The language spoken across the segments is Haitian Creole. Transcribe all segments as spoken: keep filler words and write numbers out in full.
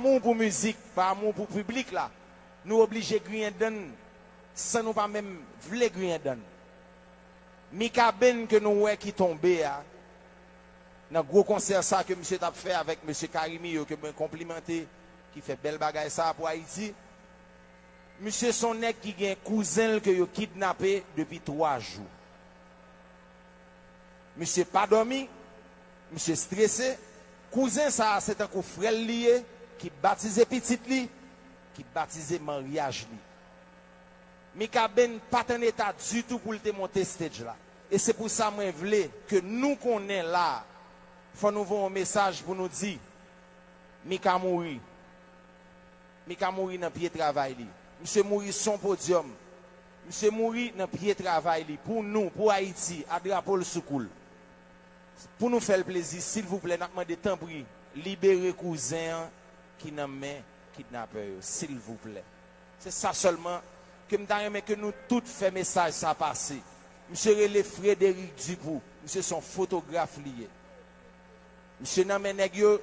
amou pou mizik, pa amou pou piblik la, nou oblije griyen dann san nou pa menm vle griyen dann. Mika Ben ke nou wè ki tonbe a, nan gwo konsè sa ke misye t ap fè avèk mesye Carimi yo, ke mwen konplimante, ki fè bèl bagay sa pou Ayiti. Misye se yon nèg ki gen kouzen l ke yo kidnape depi twa jou. Misye pa dòmi, misye strese. Kouzen sa a se tankou frè l li ye, ki batize pitit li, ki batize maryaj li. Mika Ben pa t an eta ditou pou l te monte stage la. E se pou sa mwen vle ke nou konnen la, fò nou voye yon mesaj pou nou di, Mika mouri. Mika mouri nan pye travay li. Misye mouri sou yon podyòm. Misye mouri nan pye travay li. Pou nou, pou Ayiti, a drapo l sou kou l. Pou nou fè l plezi, silvouplè, n ap mande tanpri, libere kouzen an ki nan men kidnapè yo, silvouplè. Se sa sèlman ke m ta renmen ke nou tout fè mesaj sa pase. Misye rele Frédéric Dupoux. Misye se yon fotograf li ye. Misye nan men nèg yo,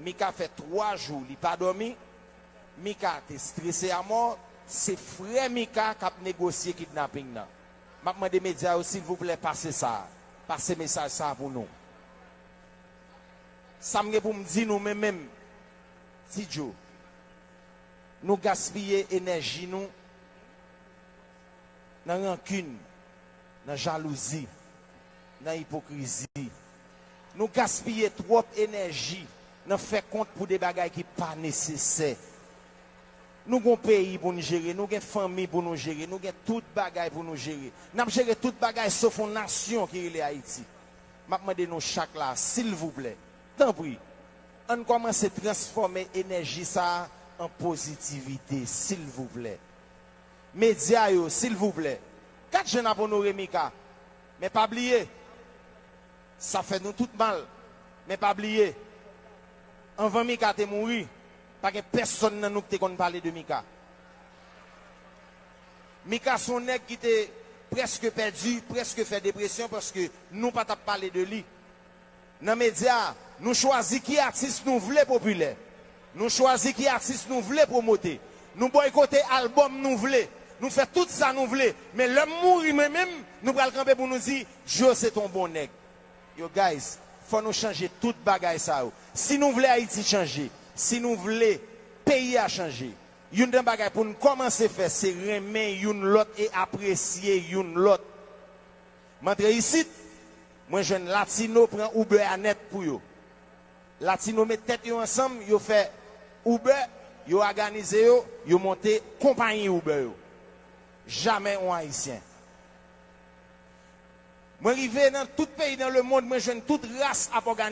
Mika fè twa jou li pa dòmi. Mika te strese amò. Se frè Mika k ap negosye kidnaping nan. M ap mande medya yo, silvouplè, pase sa. Pase mesaj sa pou nou. Sa m gen pou m di nou, men menm, Ti Djo, nou gaspiye enèji nou nan rankin, nan jalouzi, nan ipokrizi. Nou gaspiye twòp enèji nan fè kont pou de bagay ki pa nesesè. Nou gon peyi pou n jere, nou gen fanmi pou nou jere, nou gen tout bagay pou nou jere. N ap jere tout bagay sof yon nasyon ki rele Ayiti. M ap mande nou chak la, silvouplè, tanpri, ann kòmanse transfòme enèji sa a an pozitivite, silvouplè. Medya yo, silvouplè, gad jan n ap onore Mika. Men pa bliye, sa fè nou tout mal. Men pa bliye, anvan Mika te mouri, pa gen pèsonn nan nou ki te konn pale de Mika. Mika se yon nèg ki te prèske pèdi, prèske fè depresyon paske nou pa t ap pale de li. Nan medya, nou chwazi ki atis nou vle popilè. Nou chwazi ki atis nou vle pwomote. Nou bòykote albòm nou vle. Nou fè tout sa nou vle. Men lè m mouri mwen menm, nou pral kanpe pou nou di, Djo se t on bon nèg. Yo, guys, fò nou chanje tout bagay sa yo. Si nou vle Ayiti chanje, si nou vle peyi a chanje, youn nan bagay pou n kòmanse fè, se renmen youn lòt e apresye youn lòt. M antre isit, mwen jwenn Latino pran Uber a nèt pou yo. Latino met tèt yo ansanm, yo fè Uber, yo òganize yo, yo monte konpayi Uber yo. Jamè yon Ayisyen. Mwen rive nan tout peyi nan lemonn, mwen jwenn tout ras ap òganize.